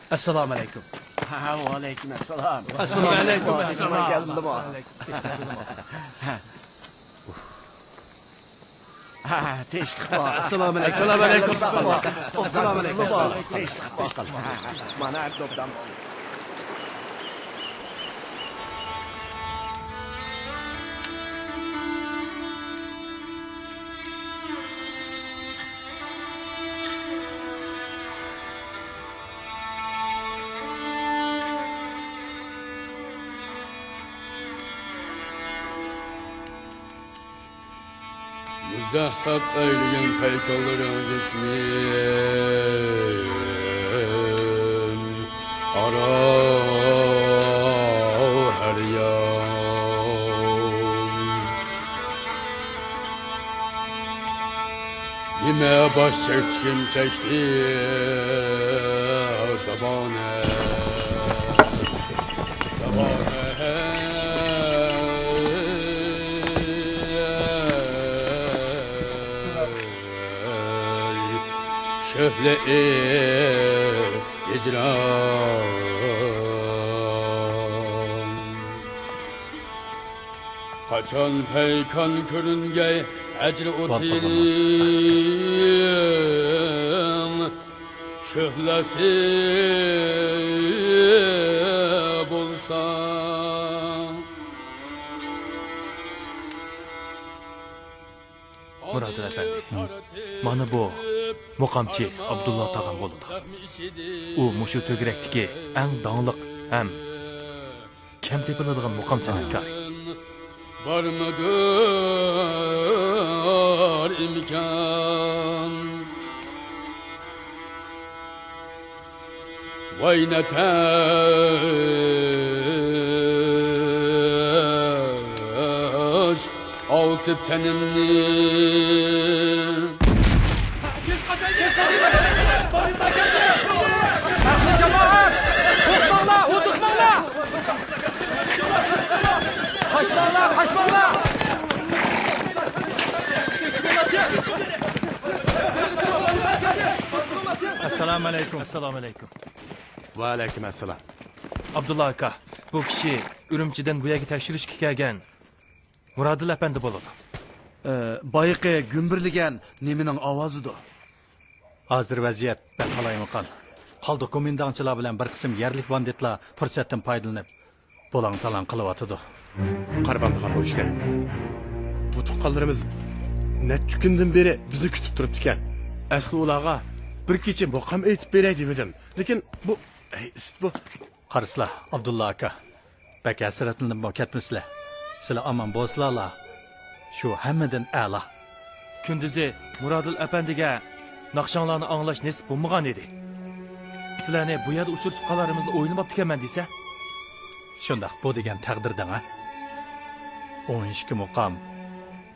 ئەسسالامۇ ئەلەيكۇم. ھە، ۋەئەلەيكۇم ئەسسالام. ئەسسالامۇ ئەلەيكۇم. ئەسسالام. كەلدىمۇ؟ ھە، تىنچلىقمۇ؟ ئەسسالامۇ ئەلەيكۇم. ئەسسالامۇ ئەلەيكۇم. ئەسسالامۇ ئەلەيكۇم. تىنچلىق. مانا، ئوبدان بولدى. مۇزەھەپ ئەيلىگىن پەيكاللىرىڭ جىسمىم، ئارا ھەر يان. نېمە باش چەكتىكىم چەكتى زامانە، زامانە. شۆھلە ھىجران. قاچان پەيكان كۆرۈنگەي ھەجرى ئوتىنىڭ شۆھلەسى بولسا. ئەپەندى، مانا بۇ مۇقامچى ئابدۇللا تاغام بولىدۇ. ئۇ مۇشۇ تۆگىرەكتىكى ئەڭ داڭلىق ھەم كەم تېپىلىدىغان مۇقام سەنئەتكارى. بارمىدۇر ئىمكان؟ ۋاي نەتەش ئاۋۇتۇپ تېنىمنى. تېز قاچايلى! ئەھلى جامائەت! قورقماڭلار، ھودۇقماڭلار! قاچماڭلار، قاچماڭلار! ئەسسالامۇ ئەلەيكۇم. ئەسسالامۇ ئەلەيكۇم. ۋەئەلەيكۇم ئەسسالام. ئابدۇللا ئاكا، بۇ كىشى ئۈرۈمچىدىن بۇ يەرگە تەكشۈرۈشكە كەلگەن مۇرادىل ئەپەندى بولىدۇ. ئە، بايىقى گۈمبۈرلىگەن نېمىنىڭ ئاۋازىدۇ؟ ھازىر ۋەزىيەت بەك قالايمىقان. قالدۇق گومىنداڭچىلار بىلەن بىر قىسىم يەرلىك باندىتلار پۇرسەتتىن پايدىلىنىپ، بۇلاڭ-تالاڭ قىلىۋاتىدۇ. قارىمامدىغان بۇ ئىشنى. بۇ تۇغقانلىرىمىز نەچچە كۈندىن بېرى بىزنى كۈتۈپ تۇرۇپتىكەن. ئەسلى ئۇلارغا بىر كېچە مۇقام ئېيتىپ بېرەي دېۋىدىم. لېكىن بۇ، ئەي، ئىسىت بۇ. قارىسىلا، ئابدۇللا ئاكا، بەك ھەسرەتلىنىپمۇ كەتمىسىلە. سىلە ئامان بولسىلەلا، شۇ ھەممىدىن ئەلا. كۈندۈزى مۇرادىل ئەپەندىگە ناخشاڭلارنى ئاڭلاش نېسىپ بولمىغان ئىدى. سىلەرنى بۇ يەردە ئۇچرىتىپ قالارمىزنى ئويلىماپتىكەنمەن دېسە. شۇنداق، بۇ دېگەن تەقدىر دەڭە. ئون ئىككى مۇقام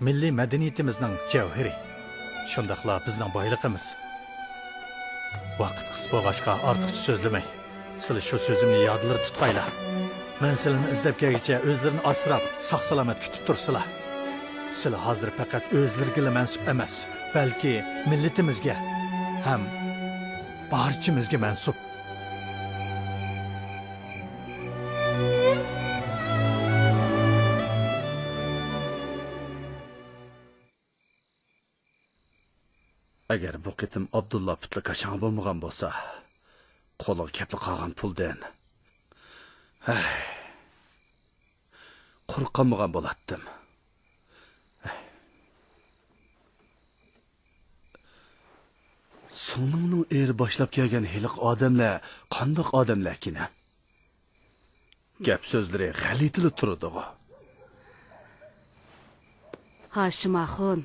مىللىي مەدەنىيىتىمىزنىڭ جەۋھىرى، شۇنداقلا بىزنىڭ بايلىقىمىز. ۋاقىت قىس بولغاچقا ئارتۇقچە سۆزلىمەي. سىلى شۇ سۆزۈمنى يادلىرى تۇتقايلا. مەن سىلىنى ئىزدەپ كەلگۈچە ئۆزلىرىنى ئاسراپ، ساق-سالامەت كۈتۈپ تۇرسىلا. سىلى ھازىر پەقەت ئۆزلىرىگىلا مەنسۇپ ئەمەس، بەلكى مىللىتىمىزگە ھەم بارچىمىزگە مەنسۇپ. ئەگەر بۇ قېتىم ئابدۇللا پۇتلىكا شاڭ بولمىغان بولسا، قولىغا كەپلا قالغان پۇلدىن، ھەي، قۇرۇق قالمىغان بولاتتىم. ھەي. سىڭلىڭنىڭ ئېرى باشلاپ كەلگەن ھېلىقى ئادەملەر قانداق ئادەملەركىن، ھە؟ گەپ سۆزلىرى غەلىتىلا تۇرىدىغۇ. ھاشىم ئاخۇن،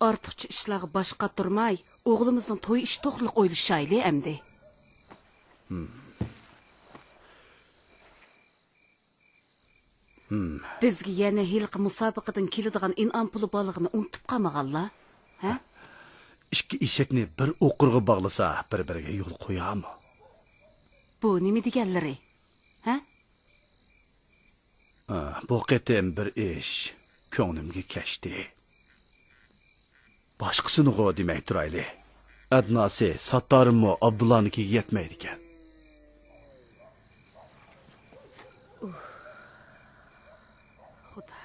ئارتۇقچە ئىشلارغا باش قاتۇرماي، ئوغلىمىزنىڭ توي ئىشى توغرىلىق ئويلىشايلى ئەمدى. ھىم. ھىم. بىزگە يەنە ھېلىقى مۇسابىقىدىن كېلىدىغان ئىنئام پۇلى بارلىقىنى ئۇنتۇپ قالمىغانلا، ھە؟ ئىككى ئېشەكنى بىر ئوقۇرغا باغلىسا، بىر-بىرىگە يول قويارمۇ؟ بۇ نېمە دېگەنلىرى؟ ھە؟ ئا، بۇ قېتىم بىر ئىش كۆڭلۈمگە كەچتى. باشقىسىنىغۇ دېمەي تۇرايلى. ئەدناسى، ساتتارىممۇ ئابدۇللانىڭكىگە يەتمەيدىكەن. ئۇھ. خۇدا.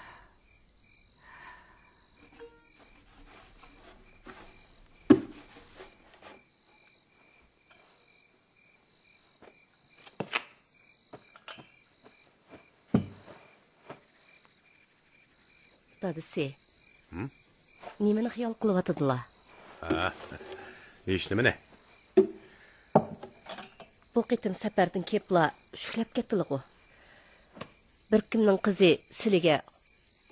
دادىسى. ھىم؟ نېمىنى خىيال قىلىۋاتىدىلا؟ ھە، ھېچنېمىنى. بۇ قېتىم سەپەردىن كېپلا شۈكلەپ كەتتىلىغۇ. بىر كىمنىڭ قىزى سىلىگە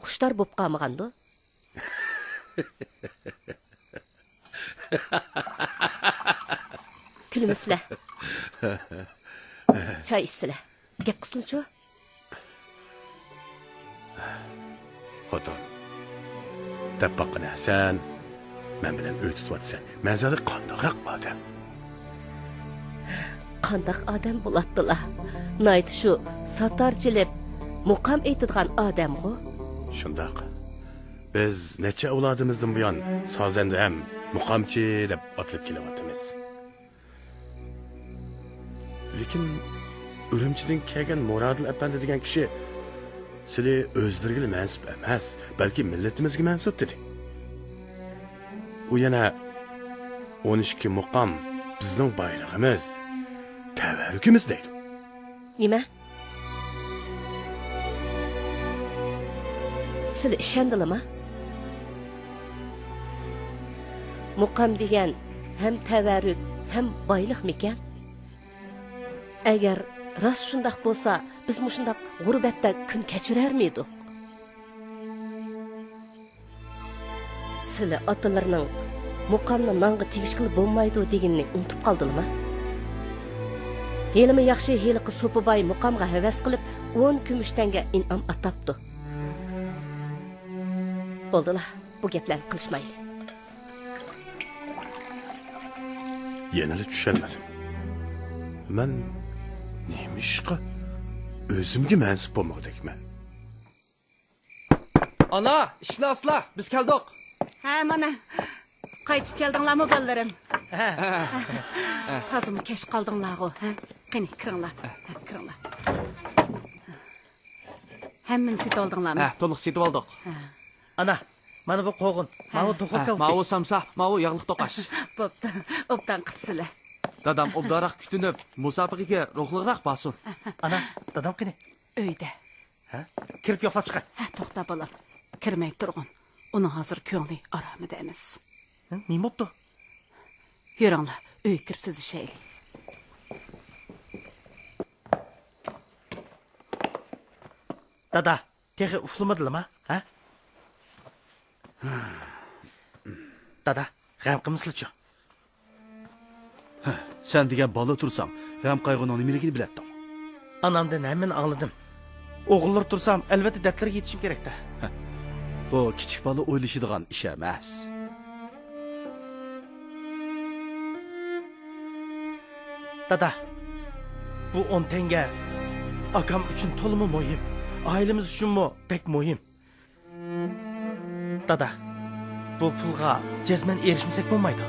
خۇشتار بوپ قالمىغاندۇ؟ كۈلمىسىلە. چاي ئىچسىلە. گەپ قىلسىلىچۇ. خوتۇن، دەپ باققىنە، سەن مەن بىلەن ئۆي تۇتۇۋاتىسەن. مەن زادى قانداقراق ئادەم؟ قانداق ئادەم بولاتتىلا؟ نايتى شۇ ساتار چېلىپ، مۇقام ئېيتىدىغان ئادەمغۇ. شۇنداق. بىز نەچچە ئەۋلادىمىزدىن بۇيان سازەندە ھەم مۇقامچى دەپ ئاتىلىپ كېلىۋاتىمىز. لېكىن ئۈرۈمچىدىن كەلگەن مۇرادىل ئەپەندى دېگەن كىشى سىلى ئۆزلىرىگىلا مەنسۇپ ئەمەس، بەلكى مىللىتىمىزگە مەنسۇپ دېدى. ئۇ يەنە ئون ئىككى مۇقام بىزنىڭ بايلىقىمىز، تەۋەررۈكىمىز دەيدۇ. نېمە؟ سىلى ئىشەندىلىما؟ مۇقام دېگەن ھەم تەۋەررۈك، ھەم بايلىقمىكەن؟ ئەگەر راست شۇنداق بولسا، بىز مۇشۇنداق غۇربەتتە كۈن كەچۈرەرمىدۇق؟ سىلى ئاتىلىرىنىڭ مۇقامنى نانغا تېگىشكىلى بولمايدۇ دېگىنىنى ئۇنتۇپ قالدىلىما؟ ھېلىمۇ ياخشى، ھېلىقى سوپى باي مۇقامغا ھەۋەس قىلىپ، ئون كۈمۈش تەڭگە ئىنئام ئاتاپتۇ. بولدىلا، بۇ گەپلەرنى قىلىشمايلى. يەنىلا چۈشەنمىدىم. مەن نېمىشقا ئۆزۈمگە مەنسۇپ بولمىغۇدەكمەن؟ ئانا، ئىشىكنى ئاچسىلا، بىز كەلدۇق. ھە، مانا. قايتىپ كەلدىڭلارمۇ، بالىلىرىم؟ ھە. تازىمۇ كەچ قالدىڭلارغۇ، ھە؟ قېنى، كىرىڭلار. ھە، كىرىڭلار. ھەممىنى سېتىۋالدىڭلارمۇ؟ ھە، تولۇق سېتىۋالدۇق. ھە. ئانا، مانا بۇ قوغۇن، ماۋۇ توخۇ ھە، كالتى. ماۋۇ سامسا، ماۋۇ ياغلىق توقاچ. بوپتۇ، ئوبدان قىپسىلە. دادام ئوبدانراق كۈتۈنۈپ، مۇسابىقىگە روھلۇقراق بارسۇن. ئانا، دادام قېنى؟ ئۆيدە. ھە؟ كىرىپ يوقلاپ چىقاي. ھە، توختا بالام. كىرمەي تۇرغىن. ئۇنىڭ ھازىر كۆڭلى ئارامىدا ئەمەس. ھە؟ نېمە بوپتۇ؟ يۈرۈڭلار، ئۆيگە كىرىپ سۆزلىشەيلى. دادا، تېخى ئۇخلىمىدىلىما، ھە؟ دادا، غەم قىلمىسىلىچۇ. ھە، سەن دېگەن بالا تۇرساڭ، غەم-قايغۇنىڭ نېمىلىكىنى بىلەتتىڭ. ئانامدىن ھەممىنى ئاڭلىدىم. ئوغۇللىرى تۇرسام، ئەلۋەتتە دەپتەرگە يېتىشىم كېرەك-دە. ھە، بۇ كىچىك بالا ئويلىشىدىغان ئىش ئەمەس. دادا، بۇ ئون تەڭگە ئاكام ئۈچۈن تولىمۇ مۇھىم، ئائىلىمىز ئۈچۈنمۇ بەك مۇھىم. دادا، بۇ پۇلغا جەزمەن ئېرىشمىسەك بولمايدۇ.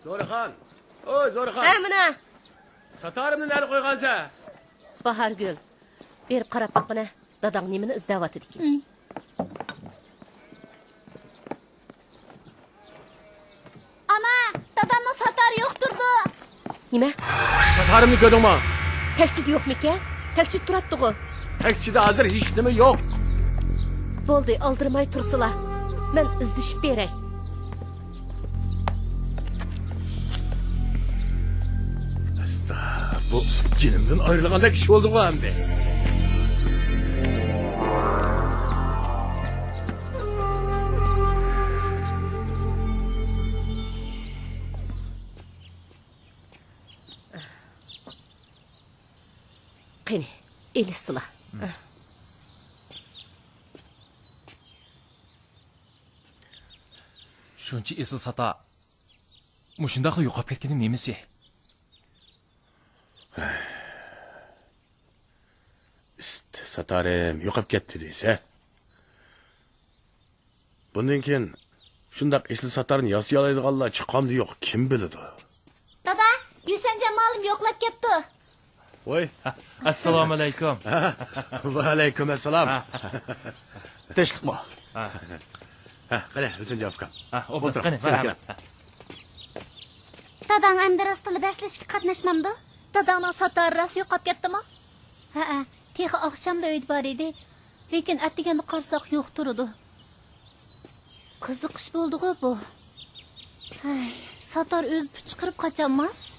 زورىخان! ئوي، زورىخان! ھە، مانا! ساتارىمنى نەدە قويغانسەن؟ باھارگۈل، بېرىپ قاراپ باققىنە، داداڭ نېمىنى ئىزدەۋاتىدىكىن؟ ئانا، دادامنىڭ ساتارى يوق تۇرىدۇ. نېمە؟ ساتارىمنى كۆردۈڭمۇ؟ تەكچىدە يوقمىكەن؟ تەكچىدە تۇراتتىغۇ. تەكچىدە ھازىر ھېچنېمە يوق. بولدى، ئالدىرىماي تۇرسىلا. مەن ئىزدىشىپ بېرەي. ئاستا، بۇ جېنىمدىن ئايرىلغاندەك ئىش بولدىغۇ ئەمدى. قېنى، ئېلىشسىلا. شۇنچە ئېسىل ساتا مۇشۇنداقلا يوقاپ كەتكىنى نېمىسى؟ ئىست، ساتارىم يوقاپ كەتتى دېسە. بۇندىن كېيىن شۇنداق ئېسىل ساتارنى ياسىيالايدىغانلار چىقامدۇ يوق، كىم بىلىدۇ؟ دادا، يۈسەنجان مۇئەللىم يوقلاپ كەپتۇ. ۋوي. ئەسسالامۇ ئەلەيكۇم. ۋەئەلەيكۇم ئەسسالام. تىنچلىقمۇ؟ ھە، قېنى، ھۈسەنجان ئۇكام. ھە، ئولتۇرۇڭ. قېنى، مەرھەمەت. داداڭ ئەمدى راستلا بەسلىشىشكە قاتناشمامدۇ؟ داداڭنىڭ ساتارى راست يوقاپ كەتتىمۇ؟ ھەئە، تېخى ئاخشاملا ئۆيدە بار ئىدى. لېكىن ئەتىگەندە قارىساق يوق تۇرىدۇ. قىزىق ئىش بولدىغۇ بۇ. ھەي، ساتار ئۆزى پۇت چىقىرىپ قاچالماس.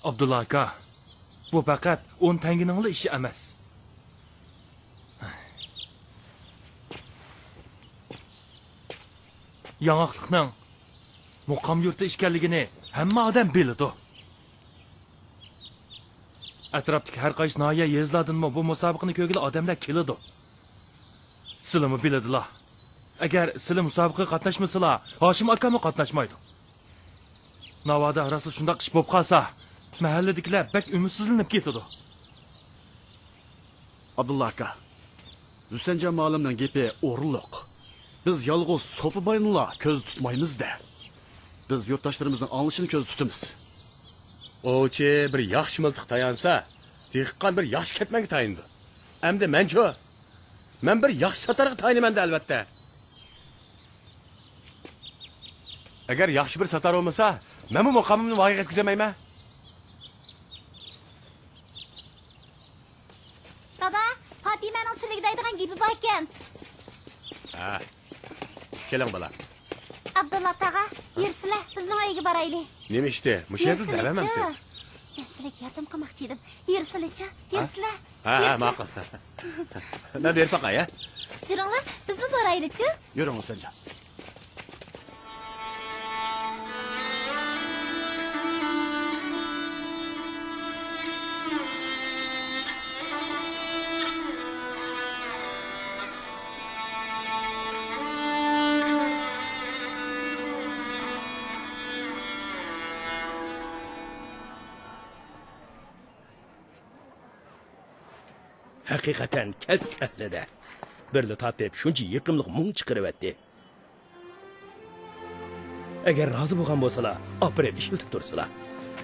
ئابدۇللا ئاكا، بۇ پەقەت ئون تەڭگىنىڭلا ئىشى ئەمەس. ياڭاقلىقنىڭ مۇقام يۇرتى ئىكەنلىكىنى ھەممە ئادەم بىلىدۇ. ئەتراپتىكى ھەر قايسى ناھىيە، يېزىلاردىنمۇ بۇ مۇسابىقىنى كۆرگىلى ئادەملەر كېلىدۇ. سىلىمۇ بىلىدىلا. ئەگەر سىلى مۇسابىقىگە قاتناشمىسىلا، ھاشىم ئاكاممۇ قاتناشمايدۇ. ناۋادا راستلا شۇنداق ئىش بولۇپ قالسا، مەھەللىدىكىلەر بەك ئۈمىدسىزلىنىپ كېتىدۇ. ئابدۇللا ئاكا، ھۈسەنجان مۇئەللىمنىڭ گېپى ئورۇنلۇق. بىز يالغۇز سوپى باينىلا كۆزدە تۇتمايمىز-دە. بىز يۇرتداشلىرىمىزنىڭ ئاڭلىشىنى كۆزدە تۇتىمىز. ئوۋچى بىر ياخشى مىلتىققا تايانسا، دېھقان بىر ياخشى كەتمەنگە تايىنىدۇ. ئەمدى مەنچۇ؟ مەن بىر ياخشى ساتارغا تايىنىمەن-دە، ئەلۋەتتە. ئەگەر ياخشى بىر ساتار بولمىسا، مەنمۇ مۇقامىمنى ۋايىغا يەتكۈزەلمەيمەن. دادا، پاتىمەنىڭ سىلىگە دەيدىغان گېپى باركەن. ھە. كېلىڭ، بالام. ئابدۇللا تاغا، يۈرسىلە، بىزنىڭ ئۆيگە بارايلى. نېمە ئىشتى؟ مۇشۇ يەردە يۈرسىلىچۇ. دەۋەرمەمسىز؟ مەن سىلىگە ياردەم قىلماقچى ئىدىم. يۈرسىلىچۇ، ھە؟ يۈرسىلە، ھە، ھە، يۈرسىلە. ماقۇل. مەن بېرىپ باقاي، ھە؟ يۈرۈڭلار، بىزمۇ بارايلىچۇ. يۈرۈڭ، ھۈسەنجان. ھەقىقەتەن كەسىپ ئەھلىدە. بىرلا تارتىپ شۇنچە يېقىملىق مۇڭ چىقىرىۋەتتى. ئەگەر رازى بولغان بولسىلا، ئاپىرىپ ئىشلىتىپ تۇرسىلا.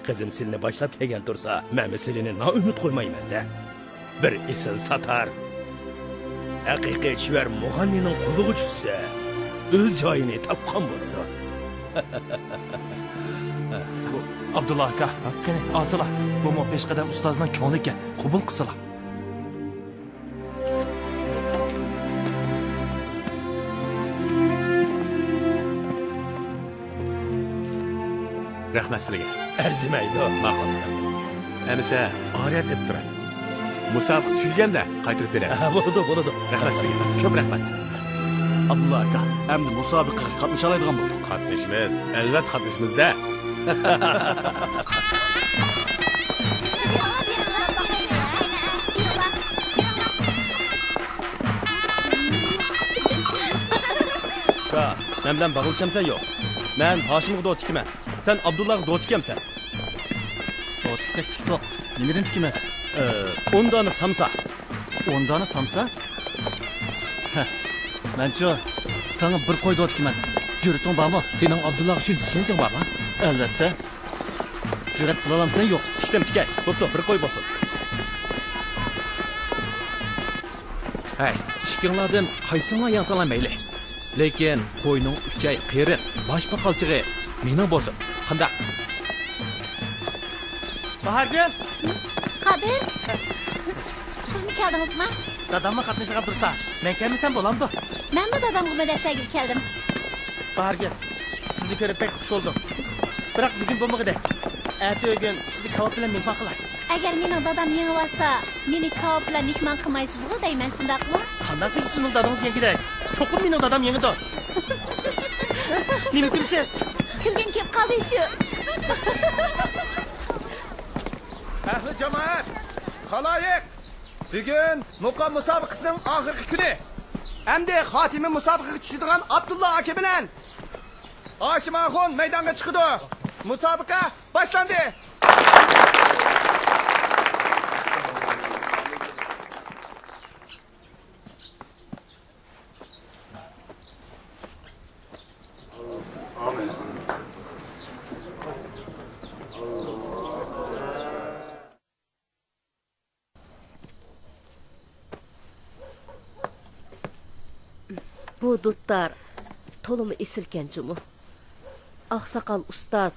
قىزىم سىلىنى باشلاپ كەلگەن تۇرسا، مەنمۇ سىلىنى نائۈمىد قويمايمەن-دە. بىر ئېسىل ساتار، ھەقىقىي چېۋەر مۇغەننىنىڭ قولىغا چۈشسە، ئۆز جايىنى تاپقان بولىدۇ. ئابدۇللا ئاكا، قېنى، ئالسىلا، بۇمۇ پېشقەدەم ئۇستازنىڭ كۆڭلىكەن، قوبۇل قىلسىلا. رەھمەت سىلىگە. ئەرزىمەيدۇ. ماقۇل. ئەمىسە ئارىيەت ئېلىپ تۇراي. مۇسابىقە تۈگىگەندە قايتۇرۇپ بېرەي. ھە، بولىدۇ، بولىدۇ. رەھمەت سىلىگە. كۆپ رەھمەت. ئابدۇللا ئاكا، ئەمدى مۇسابىقىگە قاتنىشالايدىغان بولدۇق. قاتنىشىمىز. ئەلۋەتتە قاتنىشىمىز-دە. شا، مەن بىلەن باغلىشامسەن يوق؟ مەن ھاشىمغا دوت تىكىمەن. سەن ئابدۇللاغا دوت تىكەمسەن؟ دوت تىكسەك تىكتۇق. نېمىدىن تىكىمىز؟ ئە، ئون دانە سامسا. ئون دانە سامسا؟ ھە. مەنچۇ، ساڭا بىر قوي دوت تىكىمەن. جۈرئىتىڭ بارمۇ؟ سېنىڭ ئابدۇللا ئۈچۈن ئىشەنچىڭ بارمۇ؟ ئەلۋەتتە. جۈرئەت قىلالامسەن يوق؟ تىكسەم تىكەي. بوپتۇ، بىر قوي بولسۇن. ھەي، ئىككىڭلاردىن قايسىڭلار يەڭسەڭلار مەيلى. لېكىن قوينىڭ ئۈچەي قېرىق، باش باقالچىغى مېنىڭ بولسۇن. قانداق؟ باھارگۈل! قادىر! سىزمۇ كەلدىڭىزما؟ داداممۇ قاتنىشىدىغان تۇرسا، مەن كەلمىسەم بولامدۇ؟ مەنمۇ دادامغا مەدەت بەرگىلى كەلدىم. باھارگۈل، سىزنى كۆرۈپ بەك خۇش بولدۇم. بىراق بۈگۈن بولمىغۇدەك. ئەتە ئۆگۈن سىزنى كاۋاپ بىلەن مېھمان قىلاي. ئەگەر مېنىڭ دادام يېڭىۋالسا، مېنى كاۋاپ بىلەن مېھمان قىلمايسىزغۇ دەيمەن، شۇنداقمۇ؟ قانداق سىز سىزنىڭ دادىڭىز يەڭگۈدەك؟ چوقۇم مېنىڭ دادام يېڭىدۇ. نېمە كۈلىسىز؟ كۈلگۈم كېلىپ قالدى شۇ. ئەھلى جامائەت، خالايىق! بۈگۈن مۇقام مۇسابىقىسىنىڭ ئاخىرقى كۈنى. ئەمدى خاتىمە مۇسابىقىگە چۈشىدىغان ئابدۇللا ئاكا بىلەن ھاشىم ئاخۇن مەيدانغا چىقىدۇ. مۇسابىقە باشلاندى! بۇ دۇتار تولىمۇ ئېسىلكەن جۇمۇ. ئاقساقال ئۇستاز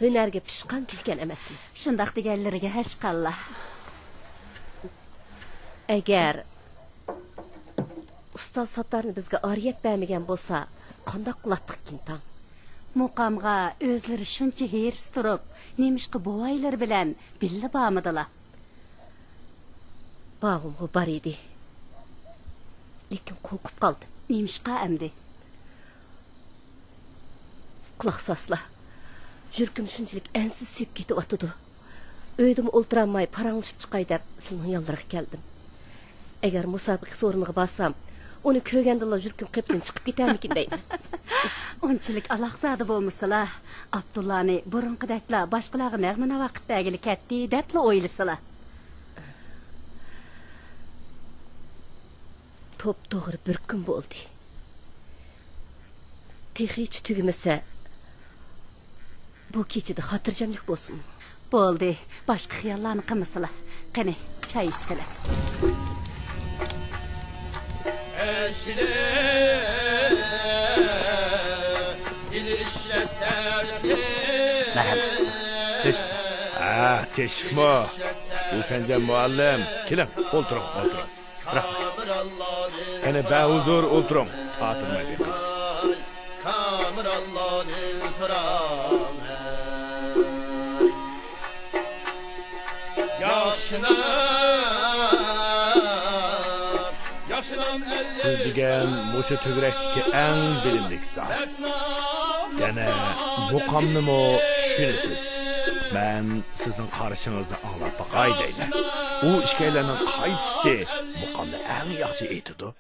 ھۈنەرگە پىشقان كىشىكەن ئەمەسمۇ؟ شۇنداق دېگەنلىرىگە ھەشقاللا. ئەگەر ئۇستاز ساتارنى بىزگە ئارىيەت بەرمىگەن بولسا، قانداق قىلاتتۇق كىنتاڭ؟ مۇقامغا ئۆزلىرى شۇنچە ھېرىس تۇرۇپ، نېمىشقا بوۋايلىرى بىلەن بىللە بارمىدىلا؟ باغىمغۇ بار ئىدى، لېكىن قورقۇپ قالدىم. نېمىشقا ئەمدى؟ قۇلاق ساسلا، يۈرىكىم شۇنچىلىك ئەنسىز سېپىپ كېتىۋاتىدۇ. ئۆيدىمۇ ئولتۇرالماي پاراڭلىشىپ چىقاي دەپ سىلىنىڭ يانلىرىغا كەلدىم. ئەگەر مۇسابىقە سورۇنىغا بارسام، ئۇنى كۆرگەندىلا يۈرىكىم قېپىدىن چىقىپ كېتەرمىكىن دەيمەن. ئۇنچىلىك ئالاقزادە بولمىسىلا، ئابدۇللانى بۇرۇنقىدەكلا باشقىلارغا نەغمە-ناۋا قىلىپ بەرگىلى كەتتى دەپلا ئويلىسىلا. توپتوغرا بىر كۈن بولدى. تېخىچە تۈگىمىسە، بۇ كېچىدە خاتىرجەملىك بولسۇن. بولدى، باشقا خىياللارنى قىلمىسىلا. قېنى، چاي ئىچسىلە. ئەشلە، ئىلىشلە مەھەل. تىنچلىق. ھە، تىنچلىقمۇ؟ ھۈسەنجان مۇئەللىم، كېلىڭ، ئولتۇرۇڭ، ئولتۇرۇڭ. رەھمەت. قېنى، بەھۇزۇر ئولتۇرۇڭ، تارتىنماي بېقىڭ. سىز دېگەن مۇشۇ تۆگىرەكتىكى ئەڭ بىلىملىك زات. يەنە مۇقامنىمۇ چۈشىنىسىز. مەن سىزنىڭ قارىشىڭىزنى ئاڭلاپ باقاي دەيمەن. ئۇ ئىككىيلەننىڭ قايسىسى مۇقامنى ئەڭ ياخشى ئېيتىدۇ؟